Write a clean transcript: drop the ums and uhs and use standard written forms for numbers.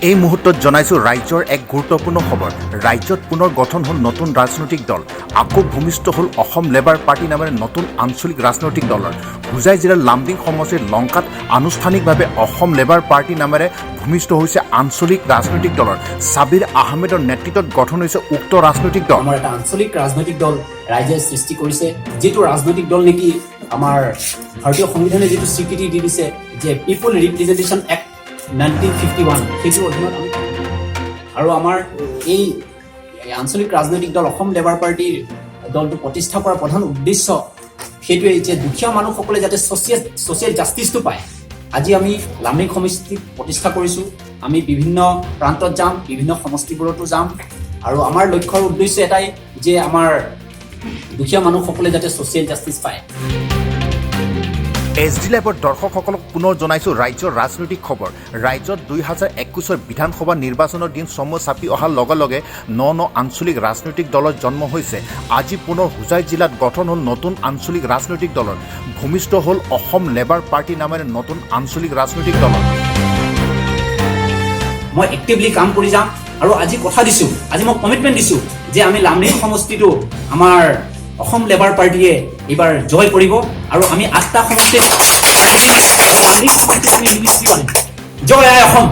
এই মুহূৰ্তত জনাইছো ৰাজ্যৰ এক গুৰুত্বপূৰ্ণ খবৰ। ৰাজ্যত পুনৰ গঠন হ'ল নতুন ৰাজনৈতিক দল। আকৌ ভূমিষ্ঠ হ'ল অসম লেবাৰ পাৰ্টী নামেৰে নতুন আঞ্চলিক ৰাজনৈতিক দলৰ। হোজাই জিলাৰ লামডিং সমষ্টিৰ লংকাত আনুষ্ঠানিকভাৱে অসম লেবাৰ পাৰ্টী নামেৰে ভূমিষ্ঠ হৈছে আঞ্চলিক ৰাজনৈতিক দলৰ। ছাবিৰ আহমেদৰ নেতৃত্বত গঠন হৈছে উক্ত ৰাজনৈতিক দল। আমাৰ এটা আঞ্চলিক ৰাজনৈতিক দল ৰাইজে সৃষ্টি কৰিছে, যিটো ৰাজনৈতিক দল নেকি আমাৰ ভাৰতীয় সংবিধানে যিটো স্বীকৃতি দি দিছে যে People Representation Act 1951, সেইটোৰ অধীনত আমি আৰু আমাৰ এই আঞ্চলিক ৰাজনৈতিক দল অসম লেবাৰ পাৰ্টীৰ দলটো প্ৰতিষ্ঠা কৰাৰ প্ৰধান উদ্দেশ্য সেইটোৱেই যে দুখীয়া মানুহসকলে যাতে ছ'চিয়েল জাষ্টিছটো পায়। আজি আমি লামডিং সমষ্টিত প্ৰতিষ্ঠা কৰিছোঁ। আমি বিভিন্ন প্ৰান্তত যাম, বিভিন্ন সমষ্টিবোৰতো যাম আৰু আমাৰ লক্ষ্যৰ উদ্দেশ্য এটাই যে আমাৰ দুখীয়া মানুহসকলে যাতে ছ'চিয়েল জাষ্টিছ পায়। এছ ডি লাইভৰ দৰ্শকসকলক পুনৰ জনাইছোঁ ৰাজ্যৰ ৰাজনৈতিক খবৰ। ৰাজ্যত 2021ৰ বিধানসভা নিৰ্বাচনৰ দিন চমু চাপি অহাৰ লগে লগে ন ন আঞ্চলিক ৰাজনৈতিক দলৰ জন্ম হৈছে। আজি পুনৰ হোজাই জিলাত গঠন হ'ল নতুন আঞ্চলিক ৰাজনৈতিক দলৰ। ভূমিষ্ঠ হ'ল অসম লেবাৰ পাৰ্টী নামেৰে নতুন আঞ্চলিক ৰাজনৈতিক দলৰ। মই এক্টিভলি কাম কৰি যাম আৰু আজি কথা দিছোঁ, আজি মই কমিটমেণ্ট দিছোঁ যে আমি লামডিং সমষ্টিটো আমাৰ অসম লেবাৰ পাৰ্টীয়ে এইবাৰ জয় কৰিব আৰু আমি আঠটা সমষ্টিত লামডিং সমষ্টিত আমি মিনিষ্ট্ৰীও আনিম। জয় আই অসম।